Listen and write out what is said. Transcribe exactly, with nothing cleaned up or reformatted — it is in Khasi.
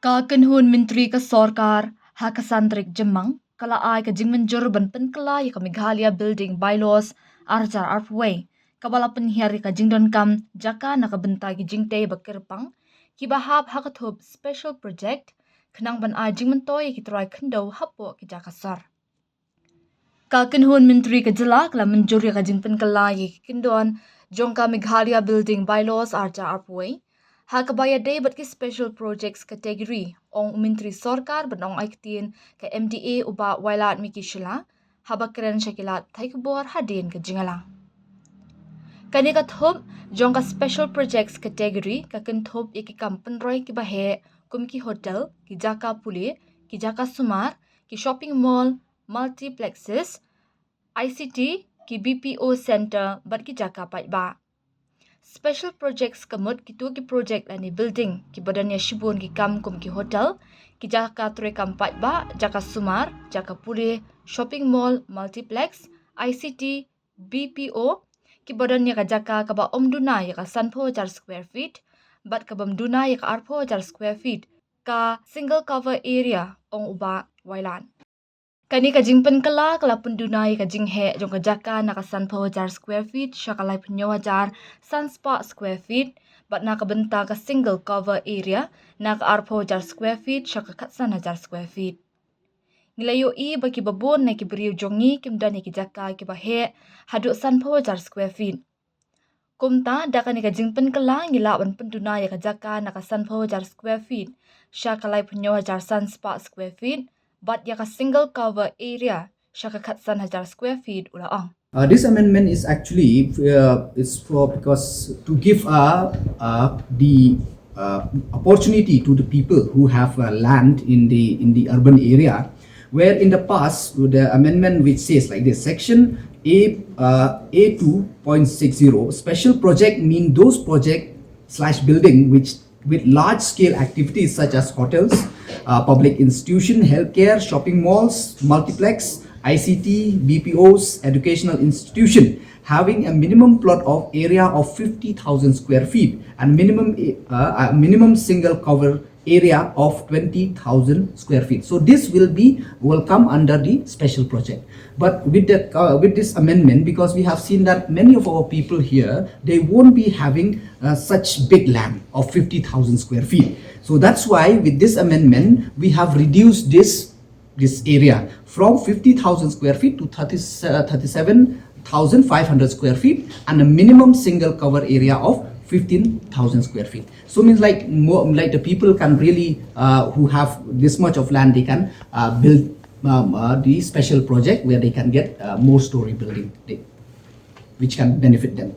Ka kynhun myntri ka sorkar ha ka san tarik Jymmang ka la ai ka jingmynjur ban pynkylla ïa ka Meghalaya Building Bylaws ar hajar arphew wei, kaba la pynhiar ïa ka jingdonkam jaka na ka bynta ki jingtei ba kyrpang kiba hap ha ka thup special project, khnang ban ai jingmyntoi ïa ki trai khyndew hapoh ki jaka sor. Ka kynhun myntri ka jylla ka la mynjur ïa ka jingpynkylla ïa ki kyndon jong ka Meghalaya Building Bylaws ar hajar arphew wei, ha kaba ïadei bad ki special projects category, ong u myntri sorkar ban ong ai ktien ka M D A u Bah Wailadmiki Shylla, haba kren sha ki lad pathai khubor hadien ka jingïalang. Kane ka thup jong ka special projects category ka kynthup ïa ki kam pynroi kiba heh, kum ki hotel, ki jaka pule, ki jaka sumar, ki shopping mall, multiplexes, I C T, ki B P O center bad ki jaka paidbah. Special projects ka mut kito ki project lane building kiba don ïa shibun ki kam kum ki hotel, ki jaka treikam paidbah, jaka sumar, jaka pule, shopping mall, multiplex, I C T, B P O, kiba don ïa ka jaka kaba ym duna ïa ka sanphew hajar square feet bad kaba ym duna ïa ka arphew hajar square feet, ka single cover area, ong u Bah Wailad. Kane ka jingpynkylla ka la pynduna ïa ka jingheh jong ka jaka na ka sanphew hajar square feet sha ka laiphew hynñiew hajar san spah square feet, bad na ka bynta ka single cover area na ka arphew hajar square feet sha ka khatsan hajar square feet. Ngi la ïohi ba kiba bun na ki briew jong ngi kim don ïa ki jaka kiba heh haduh sanphew hajar square feet. Kumta, da kane ka jingpynkylla ngi lah ban pynduna ïa ka jaka na ka sanphew hajar square feet sha ka laiphew hynñiew hajar san spah square feet, bad ïa ka single cover area sha ka khatsan hajar square feet, u la ong. Uh, this amendment is actually, uh, is for, because to give, uh, uh, the, uh, opportunity to the people who have, uh, land in the, in the urban area, where in the past the amendment which says like this, section A, uh, A two point six zero, special project mean those project slash building which with large scale activities such as hotels, uh, public institution, healthcare, shopping malls, multiplex, I C T, B P Os, educational institution, having a minimum plot of area of fifty thousand square feet and minimum, uh, a minimum single cover area of twenty thousand square feet. So this will be, will come under the special project. But with that, uh, with this amendment, because we have seen that many of our people here, they won't be having, uh, such big land of fifty thousand square feet. So that's why with this amendment, we have reduced this, this area from fifty thousand square feet to thirty, uh, thirty-seven thousand five hundred square feet and a minimum single cover area of fifteen thousand square feet. So means like more, like the people can really, uh, who have this much of land, they can, uh, build, um, uh, the special project where they can get, uh, more story building, they, which can benefit them.